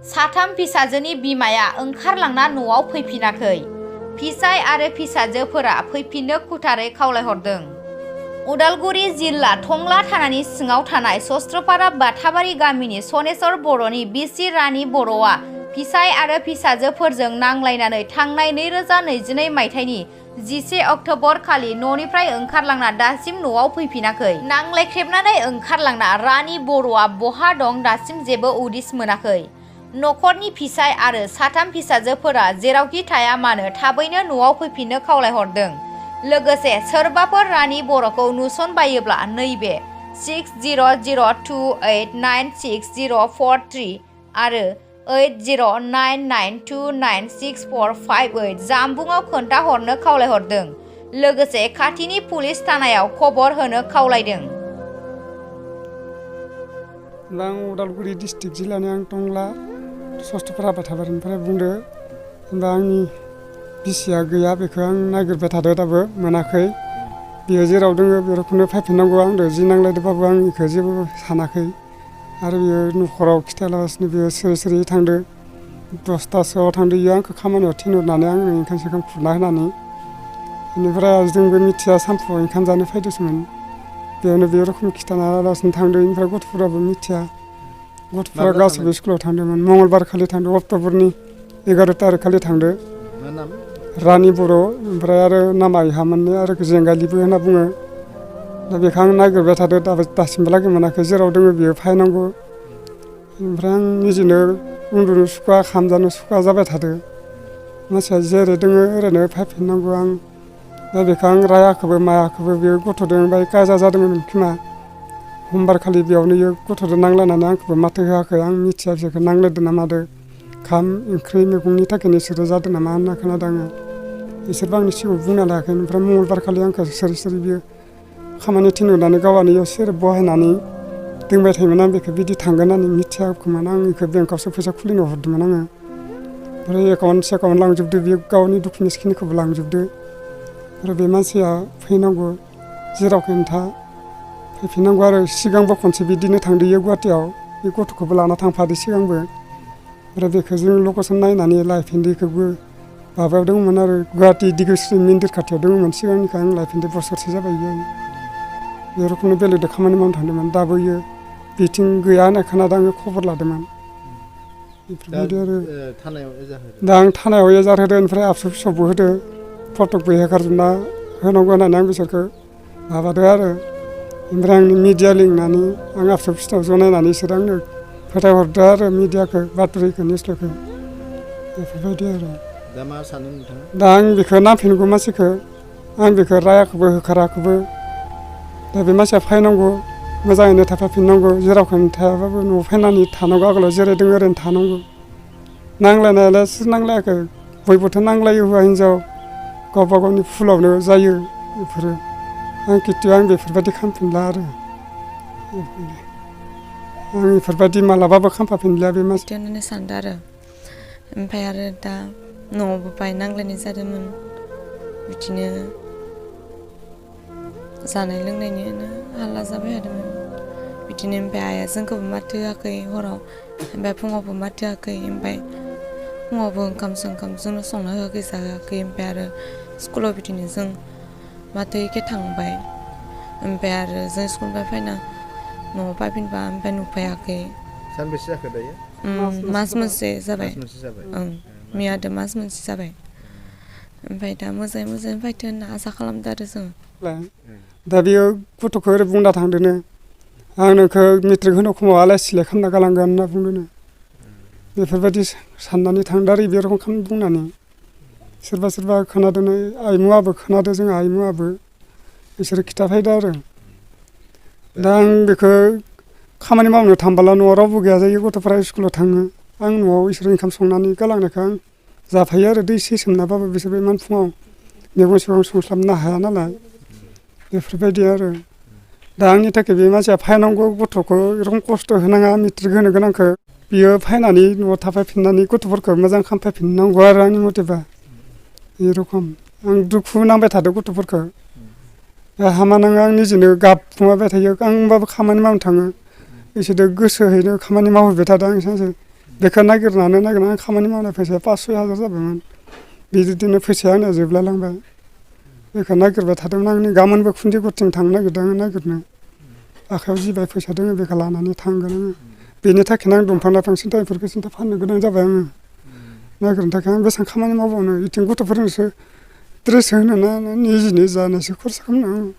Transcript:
साथाम फिसाजोनि बिमाया ओंखारलांना न'आव फैफिनाखै। फिसाय आरो फिसाजोफोरा फैफिननो खुथारै खावलायहरदों। उदालगुरि जिल्ला टंला थानानि सिङाव थानाय सस्त्रपारा बाथाबारि गामिनि सनेस्वर बर'नि बिसि रानि बर'आ फिसाय आरो फिसाजोफोरजों नांलायनानै थांनाय 2022 मायथाइनि 11 अक्ट'बर खालि न'निफ्राय ओंखारलांना दासिम न'आव फैफिनाखै। नांलायख्रेबनानै ओंखारलांना रानि बर'आ बहा दं दासिम जेबो उदिस मोनाखै। न'खरनि फिसाय आरो साथाम फिसाजोफोरा जेरावखि थाया मानो थाबैनो न'आव फैफिननो खावलायहरदों। लोगोसे सोरबाफोर रानि बर'खौ नुसनबायोब्ला नैबे 6002896043 आरो 8099296458 जामबुंआव खोन्थाहरनो खावलायहरदों। लोगोसे खाथिनि पुलिस थानायाव खबर होनो खावलायदों। आं उदालगुरि डिस्ट्रिक्ट जिल्लानि आं टंला सस्त्रपारा बाथाबारिनिफ्राय बुंदो। दा आंनि बिसिया गैया, बेखौ आं नागिरबाय थादो, दाबो मोनाखै। बियो जेराव दङ बेखौनो फैफिननांगौ आंदो। जि नांलायदोंबाबो आं बेखौ जेबो सानाखै। आरो बियो न'खराव खिथायालासिनो बियो सिरि सिरि थांदो। 10थासोआव थांदो। बियो आंखौ खामानियाव थिनहरनानै आंनो ओंखाम सोंखाम खुरना होनानै बेनिफ्राय जोंबो मिथिया सानफुआव ओंखाम जानो फैदोंमोन। बेयावनो बे रोखोम खिथानालासिनो थांदो। बेनिफ्राय गथ'फोराबो मिथिया। गथ'फोरा गासैबो स्कुलाव थांदोंमोन। मंगलबार खालि थांदों, अक्ट'बरनि 11 थारिख खालि थांदो। रानि बर', ओमफ्राय आरो नामा इहामोननो आरो जेंगालिबो होनना बुङो। दा बेखौ आं नागिरबाय थादो, दासिमहालागै मोनाखै। जेराव दङ बियो फैनांगौ। ओमफ्राय आं निजेनो उन्दुनो सुखुवा, ओंखाम जानो सुखुवा जाबाय थादो। मानसिया जेरै दङ ओरैनो फैफिननांगौ। आं दा बेखौ आं रायाखैबो मायाखैबो। बेयो गथ'दों बाय काजा जादोंमोन खोमा। समबार खालि बेयावनो इयो गथ'दों नांलायनानै आंखौबो माथो होआखै। आं मिथिया बिसोरखौ नांलायदों ना मादों। ओंखाम ओंख्रि मैगंनि थाखायनो इसोरो जादों नामा होनना खोनादों आङो। इसोरबो आंनि सिगाङाव बुंना लायाखै। ओमफ्राय मंगलबार खालि आंखौ सिरि सिरि बियो खामानि थिनहरनानै गावआनो इयाव सेरेब बहायनानै दोंबाय थायोमोन। आं बेखौ बिदि थांगोन होननानै मिथियाखैमोन। आं बेखौ बेंकआवसो फैसा खुलिनो हरदोंमोन आङो। ओमफ्राय एकाउन्ट सेकाउन्ट लांजोबदो। बियो गावनि डकुमेन्टसखिनिखौबो लांजोबदो। आरो बे मानसिया फैनांगौ, जेराव खोन्था फैफिननांगौ। आरो सिगांबो खनसे बिदिनो थांदोयो गुवाहाटियाव। बे गथ'खौबो लाना थांफादो सिगांबो। ओमफ्राय बेखौ जों लकेसन नायनानै लायफिनदोखौबो माबायाव दङमोन आरो गुवाहाटि दिगोस्रि मन्दिर खाथियाव दङमोन। सिगांनिखौ आं लायफिनदो, बोसोरसे जाबाय इयो। बे रोखोमनो बेलेगजों खामानि मावनो थांदोंमोन। दाबो इयो बिथिं गैया होननाय खोनादों। आङो खबर लादोंमोन। बेफोरबायदि आरो दा आं थानायाव एजार होदो। ओमफ्राय आबसु फिसौबो होदो। फटकबो हेगारजोबना होनांगौ होननानै आं बिसोरखौ माबादो आरो। ओमफ्राय आंनि मिडिया लिंनानै आं आबसु फिसौआव जनायनानै बिसोर आंनो फोथायहरदो आरो मिडियाखौ, बातरिखौ, निउसखौ। बेफोरबायदि आरो दा मा सानो नोंथाङा? दा आं बेखौ नांफिनगौ मानसिखौ। आं बेखौ रायाखैबो होखाराखैबो। दा बे मानसिया फैनांगौ, मोजाङैनो थाफाफिननांगौ। जेरावखौनो थायाबाबो न'आव फैनानै थानांगौ। आगोलाव जेरै दङ ओरैनो थानांगौ। नांलायनायालाय सोर नांलायाखै? बयबोथ' नांलायो, हौवा हिनजाव गावबा गावनि फुलावनो जायो बेफोरो। आं खिन्थु आं बेफोरबायदि खालामफिनला आरो। आं बेफोरबायदि मालाबाबो खालामफिनलिया बे मानसिखौ होननानै सानदों आरो। ओमफ्राय आरो दा न'आवबो बाय नांलायनाय जादोंमोन। बिदिनो जानाय लोंनायनिनो हाल्ला जाबाय थादोंमोन। बिदिनो ओमफ्राय आइया जोंखौबो माथो होआखै हराव। ओमफ्राय फुङावबो माथो होआखै। ओमफ्राय फुङावबो ओंखाम सोंखाम जोंनो संना होआखै, जाहोआखै। ओमफ्राय आरो स्कुलाव बिदिनो जों माथो एखे थांबाय। ओमफ्राय आरो जों स्कुलनिफ्राय फैना न'आव फैफिनबा ओमफ्राय नुफैयाखै। सानबेसे जाखो दायो? मास मोनसे जाबाय। ओं, मैयादो मास मोनसे जाबाय। ओमफ्राय दा मोजाङै मोजाङै फैथो होनना आसा खालामदों आरो जों। दा बेयो गथ'खौ ओरै बुंना थांदोनो, आं नोंखौ मेट्रिक होनो समाव आलाय सिलाय खालामना गालांगोन होनना बुंदोनो। बेफोरबायदि साननानै थांदों आरो बे रखम खालाम बुंनानै। सोरबा सोरबा खोनादों, आइमुआबो खोनादों, जोंहा आइमुआबो बिसोरो खिथाफैदों आरो। दा आं बेखौ खामानि मावनो थांबोला न'आव रावबो गैया जायो। गथ'फोरा स्कुलाव थाङो। आं न'आव इसोर ओंखाम संनानै गालांनायखौ आं जाफायो आरो। दै एसे सोमनाबाबो बिसोरबो इमान फुङाव मैगं सैगं संस्लाबनो हाया नालाय। बेफोरबायदि आरो। दा आंनि थाखाय बे मानसिया फैनांगौ, गथ'खौ एरखम खस्थ' होनाङा। मेट्रिक होनो गोनांखौ बियो फैनानै न'आव थाफैफिननानै गथ'फोरखौ मोजां खालामफैफिननांगौ आरो आंनि मथेबा। बे रखम आं दुखु नांबाय थादों गथ'फोरखौ। हामा नाङा, आं निजेनो गाबखुमाबाय थायो। आं होमबाबो खामानि मावनो थाङो। बिसोरजों गोसोहैनो खामानि मावहैबाय थादों आं सानसे। बेखौ नागिरनानै खामानि मावनाय फैसाया 5-6 हाजार जाबायमोन बिदिनो फैसाया आंनिया जोबलायलांबाय बेखौ नागिरबाय थादोंमोन आंनि गाबोनबो खुन्दिगुरथिं थांनो नागिरदों आङो नागिरनो आखायाव जिबाय फैसा दङ बेखौ लानानै थांगोन आङो बेनि थाखायनो आं दंफां लाइफां सिन्थाफोरखौ सिन्था फाननो गोनां जाबाय आङो नागिरनो थाखाय आं बेसेबां खामानि मावबावनो इथिं गथ'फोरनोसो ड्रेस होनो ना निजिनि जानायसो खरसा खालामनो आङो